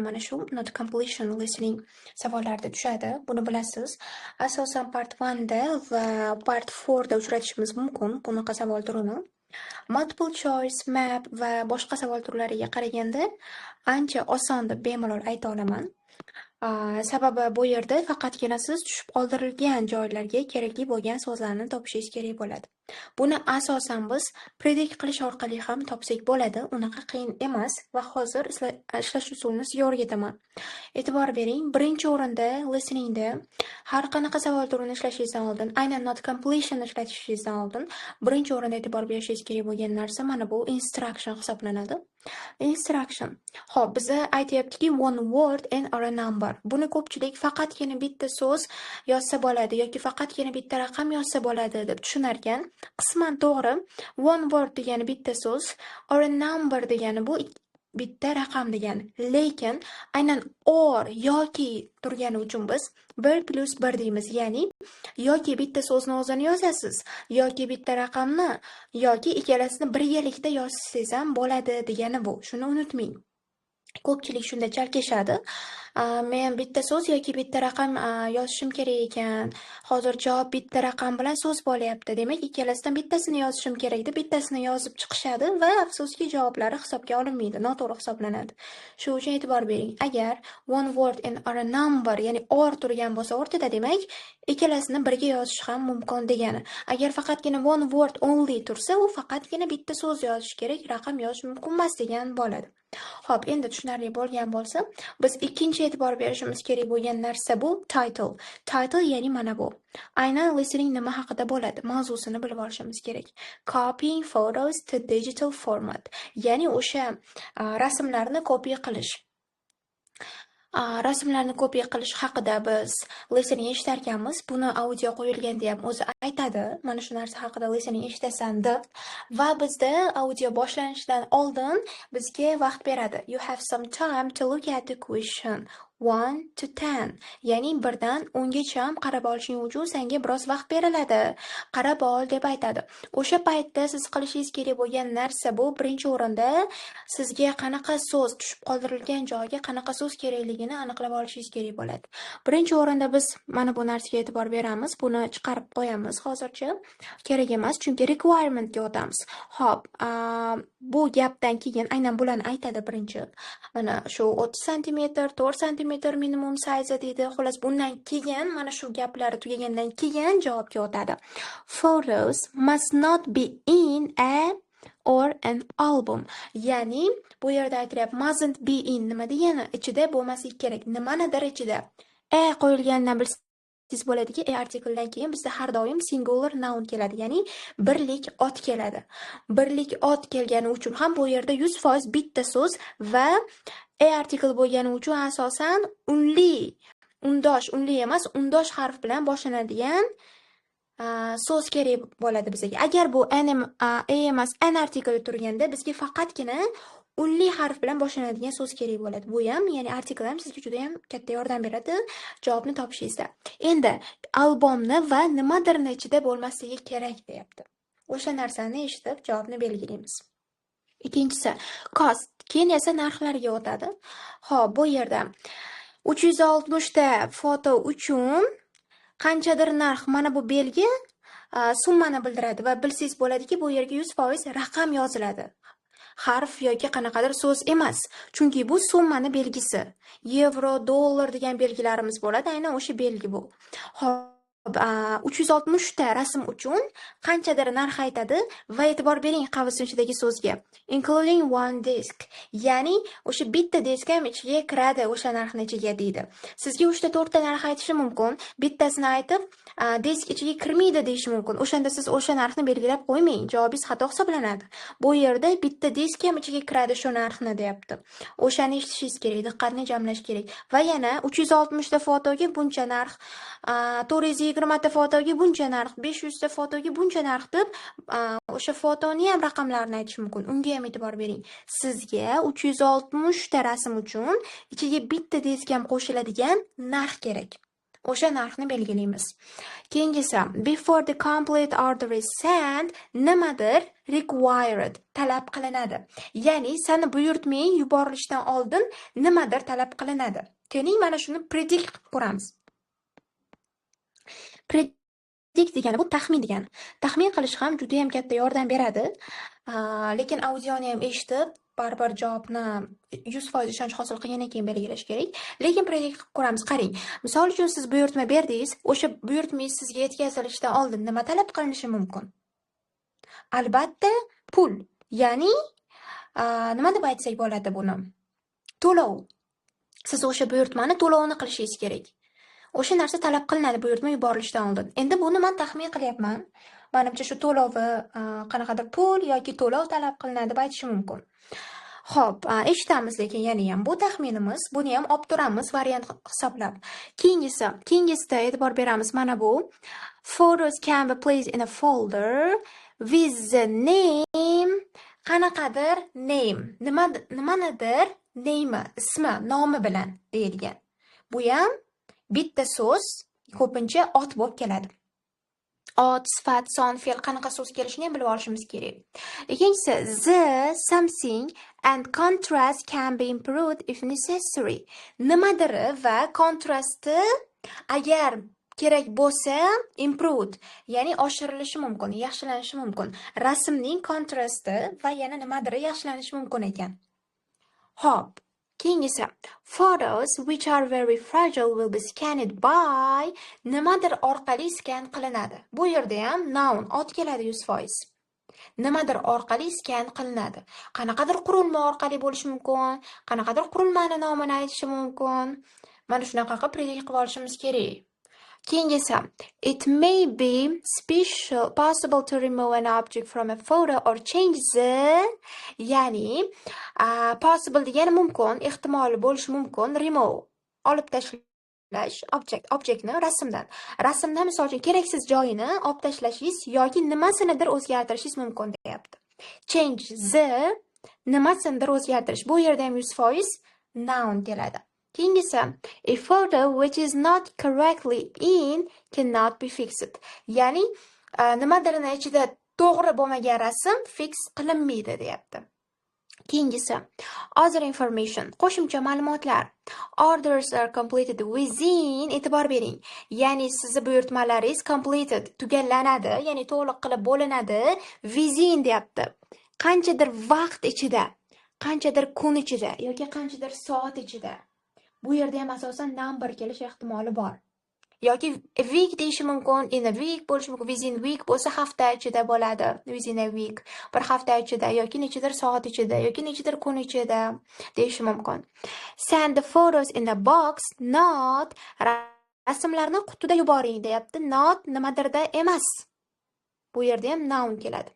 Mana shu not completion listening savollarida tushadi. Buni bilasiz. Asosan part 1da va part 4da uchratishimiz mumkin bunaqa savol turini. Multiple choice, map va boshqa savol turlariga qaraganda ancha oson deb bemalol ayta olaman. Sababi bu yerda faqatgina siz tushib qoldirilgan joylarga kerakli bo'lgan so'zlarni topishingiz kerak bo'ladi. Buni asosan biz predict qilish orqali ham topsak bo'ladi, unaqa qiyin emas va hozir ishlash usulini sizga o'rgataman. E'tibor bering, birinchi o'rinda listeningda har qanaqa savol turini ishlashingizdan oldin, aynan not completion ishlatishingizdan oldin birinchi o'rinda e'tibor berishingiz kerak bo'lgan narsa mana bu instruction hisoblanadi. Instruction. Xo'p, biza aytyaptiki, one word and or a number. Buni ko'pchilik faqatgina bitta so'z yozsa bo'ladi yoki faqatgina bitta raqam yozsa bo'ladi deb tushunar ekan. Qisman to'g'ri. One word degani bitta so'z, or a number degani bu bitta raqam degani. Lekin aynan or, yoki turgani uchun biz 1 plus 1 deymiz. Ya'ni yoki bitta so'zni o'zini yozasiz, yoki bitta raqamni, yoki ikkalasini birgalikda yozsangiz ham bo'ladi degani bu. Shuni unutmang. Ko'pchilik shunda chalkashadi. Men bitta so'z yoki bitta raqam yozishim kerak ekan. Hozir javob bitta raqam bilan so'z bo'lyapti. Demak, ikkalasidan bittasini yozishim kerak deb bittasini yozib chiqishadi va afsuski javoblari hisobga olinmaydi, noto'g'ri hisoblanadi. Shu uchun e'tibor bering. Agar one word and or a number, ya'ni or turgan bo'lsa o'rtada, demak, ikkalasini birga yozish ham mumkin degani. Agar faqatgina one word only tursa, u faqatgina bitta so'z yozish kerak, raqam yozish mumkin emas degan bo'ladi. Xo'p, endi tushunarli bo'lgan bo'lsa, biz ikkinchi e'tibor berishimiz kerak bo'lgan narsa bu title. Title, ya'ni mana bu. Aynan listening nima haqida bo'ladi, mavzusini bilib olishimiz kerak. Copying photos to digital format. Ya'ni o'sha rasmlarni kopiya qilish. Rasmlarni kopiya qilish haqida biz listening eshitarkanmiz. Buni audio qo'yilganda ham o'zi aytadi. Mana shu narsa haqida listening eshitasan deb va bizda audio boshlanishidan oldin bizga vaqt beradi. You have some time to look at the question 1 to 10. Ya'ni 1 dan 10 gacha qarab olishing uchun senga biroz vaqt beriladi. Qarab ol deb aytadi. O'sha paytda siz qilishingiz kerak bo'lgan narsa bu birinchi o'rinda sizga qanaqa so'z tushib qoldirilgan joyga qanaqa so'z kerakligini aniqlab olishingiz kerak bo'ladi. Birinchi o'rinda biz mana bu narsaga e'tibor beramiz. Buni chiqarib qo'yamiz hozircha. Kerak emas, chunki requirementga o'tamiz. Xo'p, bu gapdan keyin aynan bularni aytadi birinchi. Mana shu 30 santimetr, 4 santimetr minimum size deydi. Xullas, bundan keyin mana shu gaplari tugagandan keyin javobga o'tadi. Photos must not be in a or an album. Ya'ni bu yerda aytilyapti, mustn't be in nima degani? Ichida bo'lmasligi kerak. Nimanidir ichida. A qo'yilganidan bilsangiz bo'ladiki, a artikldan keyin bizda har doim singular noun keladi, ya'ni birlik ot keladi. Birlik ot kelgani uchun ham bu yerda 100% bitta so'z va a artikl bo'lgani uchun asosan unli, undosh, unli emas, undosh harf bilan boshlanadigan so'z kerak bo'ladi bizga. Agar bu an a emas, an artikli turganda bizga faqatgina unli harf bilan boshlanadigan so'z kerak bo'ladi. Bu ham, ya'ni artikl ham sizga juda ham katta yordam beradi javobni topishingizda. Endi albomni va nimadirni ichida bo'lmasligi kerak deyapti. O'sha narsani eshitib javobni belgilaymiz. Ikkinchisi cost. Keyin esa narxlarga o'tadi. Xo'p, bu yerda 360 ta foto uchun qanchadir narx, mana bu belgi summani bildiradi va bilsangiz bo'ladiki, bu yerga 100% raqam yoziladi. Harf yoki qanaqadir so'z emas. Chunki bu summani belgisi. Yevro, dollar degan belgilarimiz bo'ladi, aynan o'sha belgi bu. Xo'p, 360 ta rasm uchun qanchadir narx aytadi va e'tibor bering qavs ichidagi so'zga. Including one disk. Ya'ni o'sha bitta disk ham ichiga kiradi o'sha narxni ichiga deydi. Sizga 3 ta 4 ta narx aytishi mumkin. Bittasini aytib, disk ichiga kirmaydi deyishi mumkin. O'shanda siz o'sha narxni belgilab qo'ymang. Javobingiz xato hisoblanadi. Bu yerda bitta disk ham ichiga kiradi shu narxni deyapti. O'shani eshitishingiz kerak, diqqatni jamlash kerak. Va yana 360 ta fotoga buncha narx, 420 ta fotoga buncha narx, 500 ta fotoga buncha narx deb o'sha fotoni ham raqamlarini aytish mumkin. Unga ham e'tibor bering. Sizga 360 ta rasm uchun ichiga bitta disk ham qo'shiladigan narx kerak. O'sha narxni belgilaymiz. Keyingisi, before the complete order is sent, nimadir Required, talab qilinadi. Ya'ni sani buyurtmang yuborilishidan oldin nimadir talab qilinadi. Keling, mana shuni predict qilib ko'ramiz. Predict degani bu taxmin degani. Taxmin qilish ham judayam katta yordam beradi. Lekin audioni ham eshitib, baribir javobni 100% ishonch hosil qilgandan keyin belgilash kerak. Lekin predict qilib ko'ramiz. Qarang, misol uchun, siz buyurtma berdingiz, o'sha buyurtmangiz sizga yetkazilishidan oldin nima talab qilinishi mumkin? Albatta, pul. Ya'ni, nima deb aytsak bo'ladi buni? To'lov. Siz o'sha buyurtmani to'lovini qilishingiz kerak. O'sha narsa talab qilinadi buyurtma yuborilishidan oldin. Endi buni men taxmin qilyapman. Manimcha, shu to'lovi, qanaqadir pul yoki to'lov talab qilinadi deb aytishim mumkin. Xo'p, eshitamiz, lekin yanayam bu taxminimiz, buni ham olib turamiz variant hisoblab. Keyingisi, keyingisida e'tibor beramiz mana bu. Photos can be placed in a folder with the name, qanaqadir name, nima, nimanidir name, ismi, nomi bilan deyilgan. Bu ham bitta so'z, ko'pincha ot bo'lib keladi. Ot, sifat, son, fe'l, qanaqa so'z kelishini ham bilib olishimiz kerak. Ikkinchisi, the something and contrast can be improved if necessary. Nimadiri va kontrasti agar kerak bo'lsa, improved, ya'ni oshirilishi mumkin, yaxshilanishi mumkin. Rasmning kontrasti va yana nimadiri yaxshilanishi mumkin ekan. Xo'p, keyingisi, photos which are very fragile will be scanned by, nimadir orqali skan qilinadi. Bu yerda ham noun, ot keladi 100%. Nimadir orqali skan qilinadi. Qanaqadir qurilma orqali bo'lishi mumkin, qanaqadir qurilmani nomini aytishi mumkin. Mana shunaqa qilib predict qilib olishimiz kerak. Keyingisi, it may be special possible to remove an object from a photo or change the, ya'ni possible degani mumkin, ehtimoli bo'lishi mumkin, remove, olib tashlash, object, objektni rasmdan. Rasmdan, misol uchun, keraksiz joyini olib tashlashingiz yoki nimasinidir o'zgartirishingiz mumkin deyapti. Change the, nimasinidir o'zgartirish. Bu yerda ham 100% noun keladi. Keyingisi, a photo which is not correctly in cannot be fixed. Ya'ni nimadirni ichida to'g'ri bo'lmagan rasm fix qilinmaydi deyapti. Keyingisi, other information, qo'shimcha ma'lumotlar. Orders are completed within, e'tibor bering. Ya'ni sizni buyurtmalaringiz completed, tugallanadi, ya'ni to'liq qilib bo'linadi, within deyapti. Qanchadir vaqt ichida, qanchadir kun ichida yoki qanchadir soat ichida. Bu yerda ham asosan number kelish ehtimoli bor. Yoki week deyishi mumkin, in a week bo'lishi mumkin, within week bo'lsa hafta ichida bo'ladi. Within a week, bir hafta ichida yoki nechadir soat ichida yoki nechadir kun ichida deyishi mumkin. Send the photos in a box, not, rasmlarni qutida yuboring deyapti. Not, nimadirda emas. Bu yerda ham noun keladi.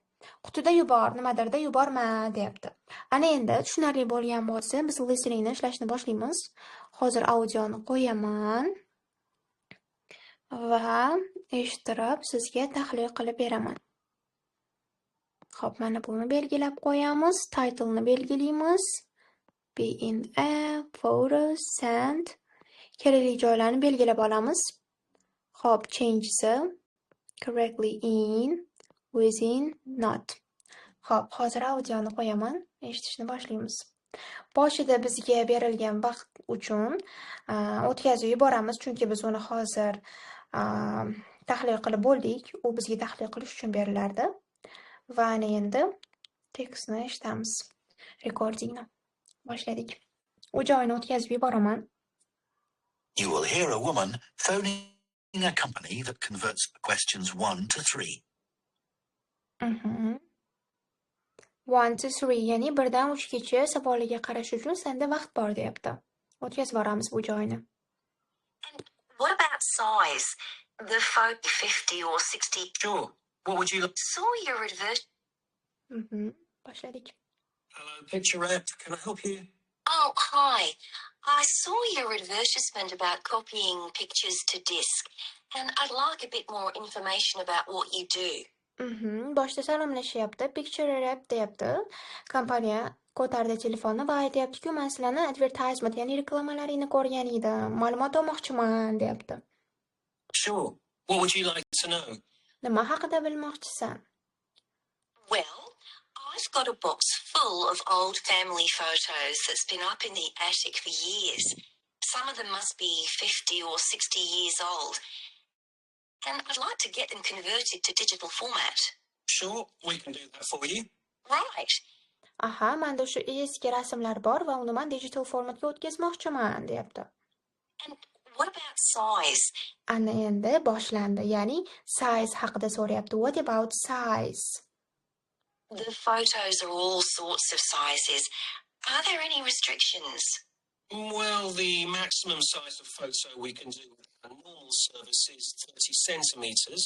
Qutida yubor, nimadirda yuborma deyapti. Ana endi tushunarli bo'lgan bo'lsa, biz listeningni ishlashni boshlaymiz. Hozir audioni qo'yaman va eshittirib sizga tahlil qilib beraman. Xo'p, mana buni belgilab qo'yamiz, titleni belgilaymiz. B in a, photos, send. Kerakli joylarni belgilab olamiz. Xo'p, change the, correctly in, within, not. Xo'p, hozir audioni qo'yaman, eshitishni boshlaymiz. Boshida bizga berilgan vaqt uchun o'tkazib yuboramiz, chunki biz uni hozir tahlil qilib bo'ldik. U bizga tahlil qilish uchun berilardi. Va ana endi tekstni eshitamiz. Recordingni boshladik. U joyini o'tkazib yuboraman. You will hear a woman phoning a company that converts questions 1 to 3. 1 to 3, ya'ni 1 dan 3 gacha savoliga qarash uchun senda vaqt bor deyapti. O'tkazib yuboramiz bu joyini. And what about size? The photo 50 or 60. Sure. What would you like? Saw your advert. Boshladik. Hello, Picture Rep. Can I help you? Oh, hi. I saw your advertisement about copying pictures to disk, and I'd like a bit more information about what you do. Boshida salomlashyapti. Picture Rep deyapti. Kompaniya ko'tardi telefonni va aytyaptiki, men sizlarni advertisement, ya'ni reklamalaringni ko'rgan edim. Ma'lumot olmoqchiman deyapti. Sure. What would you like to know? Nima haqida bilmoqchisan? Well, I've got a box full of old family photos that's been up in the attic for years. Some of them must be 50 or 60 years old, and I'd like to get them converted to digital format. Sure, we can do that for you. Right. Aha, menda o'sha eski rasmlar bor va uni man digital formatga o'tkazmoqchiman, deyapti. And what about size? Ana endi boshlandi. Ya'ni size haqida so'rayapti. What about size? The photos are all sorts of sizes. Are there any restrictions? Well, the maximum size of photo we can do with our normal service is 30 centimetres,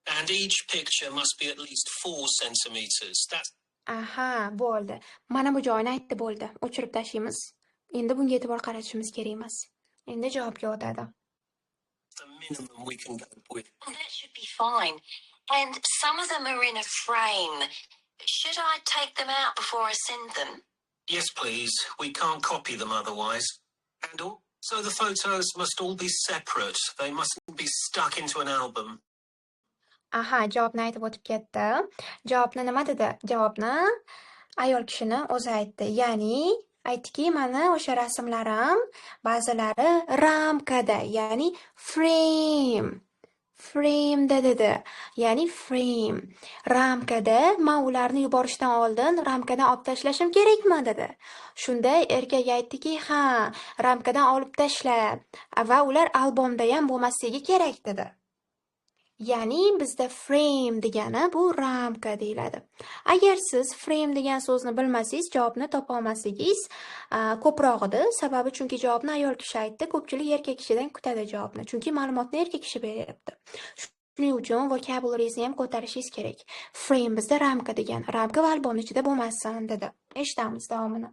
and each picture must be at least 4 centimetres. That's Aha, bo'ldi. Mana bu joyini aytdi, bo'ldi. O'chirib tashlaymiz. Endi bunga e'tibor qaratishimiz kerak emas. Endi javobga o'tadi. the minimum we can cope with. That should be fine. And some of them are in a frame. Should I take them out before I send them? Yes, please. We can't copy them otherwise. And also the photos must all be separate. They mustn't be stuck into an album. Aha, javobni aytib o'tib ketdi. Javobni nima dedi? Javobni ayol kishini o'zi aytdi. Ya'ni aytdiki, mana o'sha rasmlarim ba'zilari ramkada, ya'ni frame. Frame'da dedi. Ya'ni frame. Ramkada men ularni yuborishdan oldin ramkadan olib tashlashim kerakmi dedi. Shunda erkak aytdiki, ha, ramkadan olib tashla va ular albomda ham bo'lmasligi kerak dedi. Ya'ni bizda frame degani bu ramka deyiladi. Agar siz frame degan so'zni bilmasangiz, javobni topa olmasligingiz ko'proq edi. Sababi chunki javobni ayol kishi aytdi, ko'pchilik erkak kishidan kutadi javobni. Chunki ma'lumotni erkak kishi beryapti. Shuning uchun vocabulary'ingizni ham ko'tarishingiz kerak. Frame bizda ramka degan, ramka va albomning ichida bo'lmasin dedi. Eshitamiz davomini.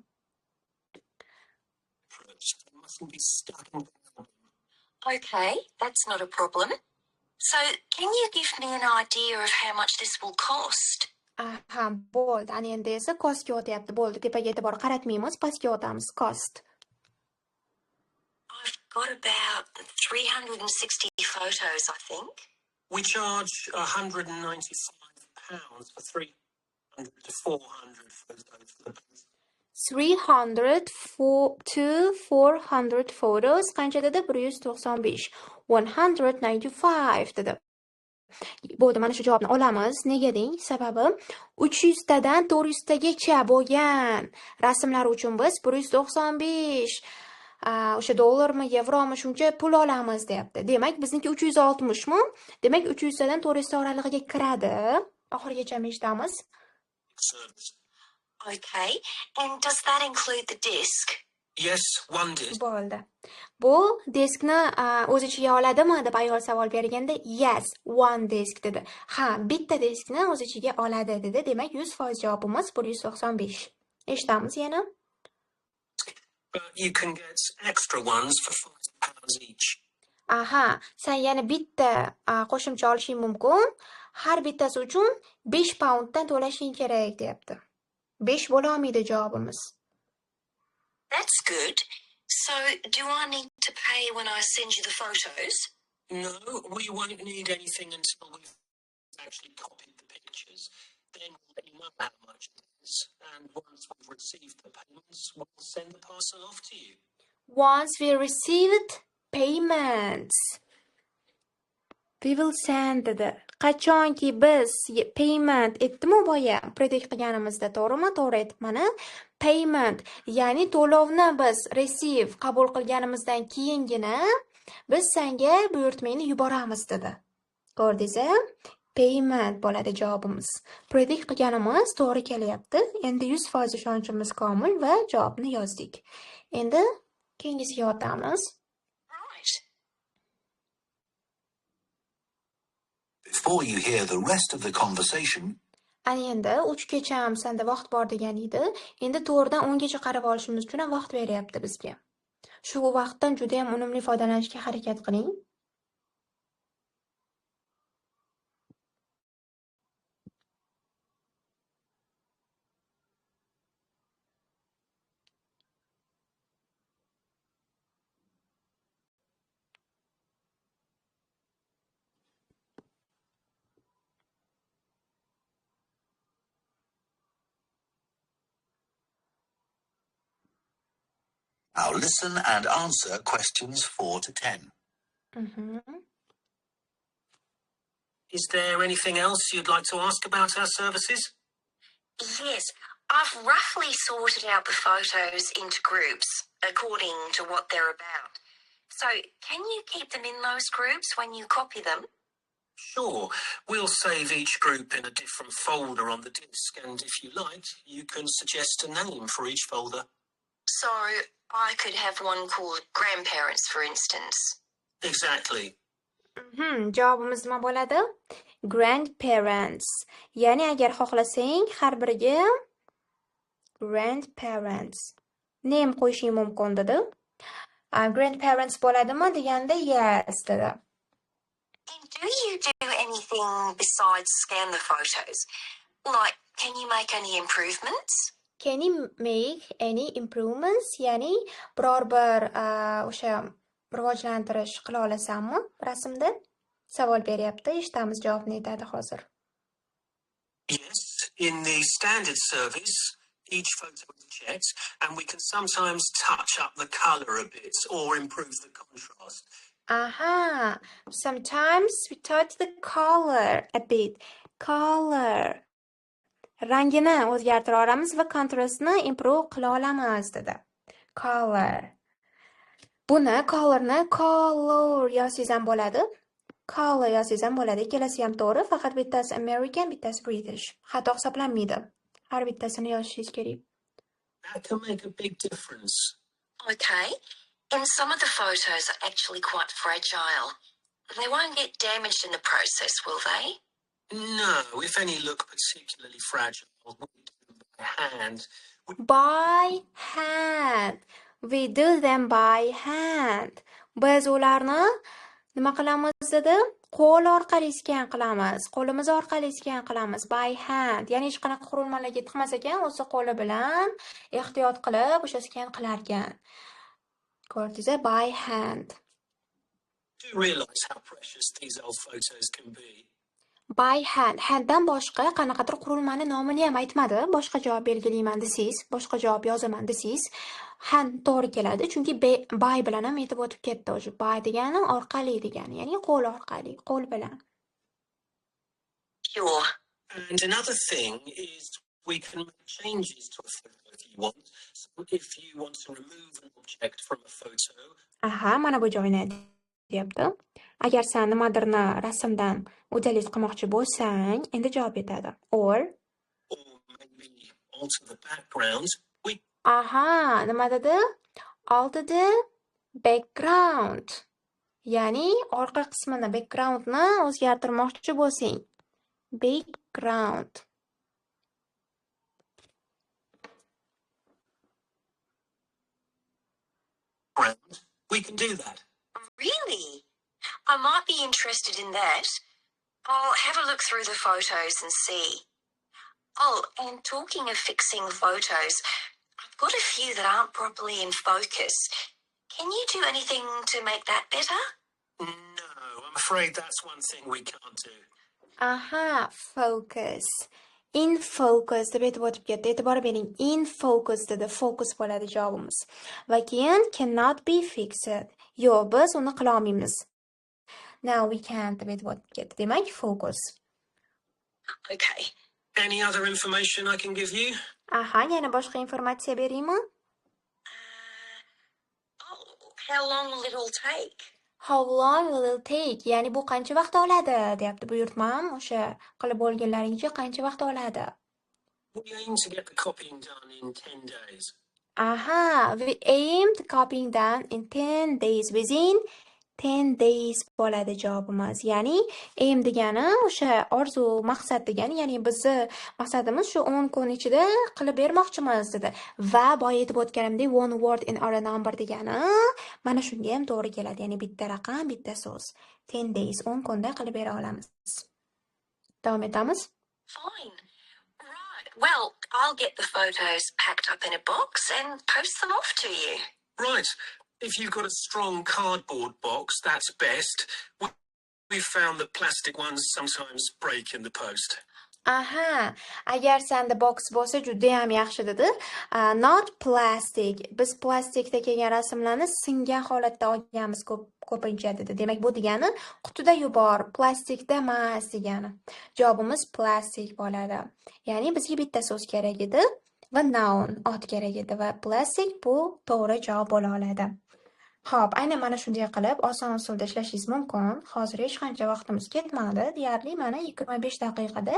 They mustn't be stuck into an album. Okay, that's not a problem. So, can you give me an idea of how much this will cost? Aha, bo'ldi. Ana endi esa costga o'tyapti. Bo'ldi, tepaga e'tibor qaratmaymiz, pastga o'tamiz. Cost. I've got about 360 photos, I think. We charge £195 for 300 to 400 photos for the base. 300 to 400 photos qancha dedi? 195. 195 dedi. Bo'ldi, mana shu javobni olamiz. Nega deng? Sababi 300 tadan 400 tagacha bo'lgan rasmlar uchun biz 195 o'sha dollarmi, yevromi shuncha pul olamiz deyapti. Demak, bizniki 360 mi? Demak, 300 tadan 400 ta oralig'iga kiradi. Oxirigacha eshitamiz. Service. Okay, and does that include the disc? Yes, one disc. Bo'ldi. Bu diskni o'z ichiga oladimi deb ayol savol berganda, yes, one disk dedi. Ha, bitta diskni o'z ichiga oladi dedi. Demak, 100% javobimiz 195. Eshitamiz yana. But you can get extra ones for £5 each. Aha, sen yana bitta qo'shimcha olishing mumkin. Har bittasi uchun 5 pounddan to'lashing kerak deyapti. 5 bo'la olmaydi javobimiz. That's good. So, do I need to pay when I send you the photos? No, we won't need anything until we've actually copied the pictures. Then we'll let you know how much it is. And once we've received the payments, we'll send the parcel off to you. Once we received payments, we will send dedi. Qachonki biz payment etdimu boya predict qilganimizda, to'g'rimi? To'g'ri aytibman, a? Payment, ya'ni to'lovni biz receive qabul qilganimizdan keyingina biz senga buyurtmangni yuboramiz dedi. Ko'rdingiz-a? Payment bo'ladi javobimiz. Predict qilganimiz to'g'ri kelyapti. Endi 100% ishonchimiz komil va javobni yozdik. Endi keyingisiga o'tamiz. Right. Before you hear the rest of the conversation, Ana endi 3 gacha ham senda vaqt bor degan edi. Endi 4dan 10 gacha qarab olishimiz uchun ham vaqt beryapti bizga. Shu vaqtdan juda ham unumli foydalanishga harakat qiling. Now listen and answer questions 4 to 10. Is there anything else you'd like to ask about our services? Yes, I've roughly sorted out the photos into groups according to what they're about. So, can you keep them in those groups when you copy them? Sure. We'll save each group in a different folder on the disk, and if you like, you can suggest a name for each folder. So, I could have one called grandparents, for instance. Exactly. Javobimiz nima bo'ladi? Grandparents. Ya'ni agar xohlasang, har biriga grandparents name qo'yishing mumkin dedi. Grandparents bo'ladimi deganda yes dedi. And do you do anything besides scan the photos? Like, can you make any improvements? Can you make any improvements? Ya'ni biror bir o'sha rivojlantirish qila olasanmi rasmda? Savol beryapti. Eshitamiz, javobni aytadi hozir. Yes, in the standard service, each photo is checked and we can sometimes touch up the color a bit or improve the contrast. Aha, sometimes we touch the color a bit. Color. Rangini o'zgartira olamiz va kontrastni improve qila olamiz dedi. Color. Buni colorni color yozsangiz ham bo'ladi. Color yozsangiz ham bo'ladi. Ikkalasi ham to'g'ri, faqat bittasi American, bittasi British. Xato hisoblanmaydi. Har bittasini yozishingiz kerak. That can make a big difference. Okay. And some of the photos are actually quite fragile. They won't get damaged in the process, will they? No, if any look particularly fragile, we do them by hand. By hand. We do them by hand. Biz ularni nima qilamiz dedi? Qo'l orqali skan qilamiz. Qo'limiz orqali skan qilamiz. By hand. Ya'ni hech qanaqa qurilmalarga tiqmas ekan, o'zi qo'li bilan ehtiyot qilib o'sha skan qilar ekan. Ko'rdingiz, by hand. Do realize how precious these old photos can be. By hand. Handdan boshqa qanaqadir qurilmani nomini ham aytmadi. Boshqa javob belgilayman desangiz, boshqa javob yozaman desangiz, hand to'g'ri keladi. Chunki by bilan ham aytib o'tib ketdi o'sha. By degani orqali degani, ya'ni qo'l orqali, qo'l bilan. Sure. And another thing is we can make changes to a photo if you want. So if you want to remove an object from a photo, Aha, mana bu joyni deyapti. Agar sen nimadirni rasmdan удалить qilmoqchi bo'lsang, endi javob etadi. Or or maybe alter the background, we Aha, nima dedi? Alter the background. Ya'ni orqa qismini, backgroundni o'zgartirmoqchi bo'lsang. Background. We can do that. Really? I might be interested in that. I'll have a look through the photos and see. Oh, and talking of fixing photos, I've got a few that aren't properly in focus. Can you do anything to make that better? No, I'm afraid that's one thing we can't do. Aha, focus. In focus deb aytib o'tib ketdi. E'tibor bering, in focus dedi. Focus bo'ladi javobimiz. Va keyin cannot be fixed. Yo'q, biz uni qila olmaymiz. Now we can't deb aytib o'tib ketdi. Demak, focus. Okay. Any other information I can give you? Aha, yana boshqa informatsiya beraymi? Oh, how long will it all take? How long will it take? Ya'ni bu qancha vaqt oladi, deyapti. Buyurtmam o'sha qilib bo'lgunlaringcha qancha vaqt oladi? We aim to get the copying done in 10 days. Aha, we aim to copying done in 10 days. Within 10 days bo'ladi javobimiz. Ya'ni aim degani o'sha orzu, maqsad degani, ya'ni bizni maqsadimiz shu 10 kun ichida qilib bermoqchimiz dedi. Va boya aytib o'tganimdek one word in our number degani mana shunga ham to'g'ri keladi. Ya'ni bitta raqam, bitta so'z. 10 days, 10 kunda qilib bera olamiz. Davom etamiz. Fine. Right. Well, I'll get the photos packed up in a box and post them off to you. Right. If you've got a strong cardboard box, that's best. We've found that plastic ones sometimes break in the post. Aha, agar senda box bo'lsa, judayam yaxshi dedi. Not plastic. Biz plastikda kelgan rasmlarni singan holatda olganmiz ko'p ko'pincha dedi. Demak, bu degani qutida yubor, plastikda emas degani. Javobimiz plastic bo'ladi. Ya'ni bizga bitta so'z kerak edi va noun, ot kerak edi va plastic bu to'g'ri javob bo'la oladi. Xo'p, aynan mana shunday qilib oson usulda ishlashingiz mumkin. Hozir hech qancha vaqtimiz ketmadi. Deyarli mana 25 daqiqada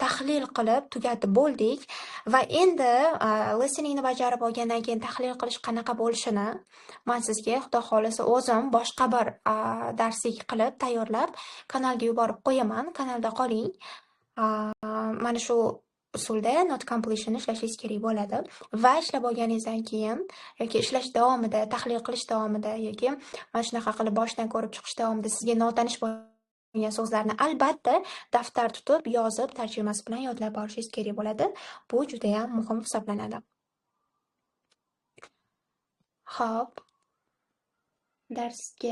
tahlil qilib tugatib bo'ldik va endi listeningni bajarib olgandan keyin tahlil qilish qanaqa bo'lishini man sizga, Xudo xohlasa, o'zim boshqa bir darslik qilib tayyorlab kanalga yuborib qo'yaman. Kanalda qoling. Mana shu usulda note completion ishlashingiz kerak bo'ladi va ishlab olganingizdan keyin yoki ishlash davomida, tahlil qilish davomida yoki mana shunaqa qilib boshidan ko'rib chiqish davomida sizga notanish bo'lgan so'zlarni albatta daftar tutib, yozib, tarjimasi bilan yodlab borishingiz kerak bo'ladi. Bu judayam muhim hisoblanadi. Xo'p. Darsga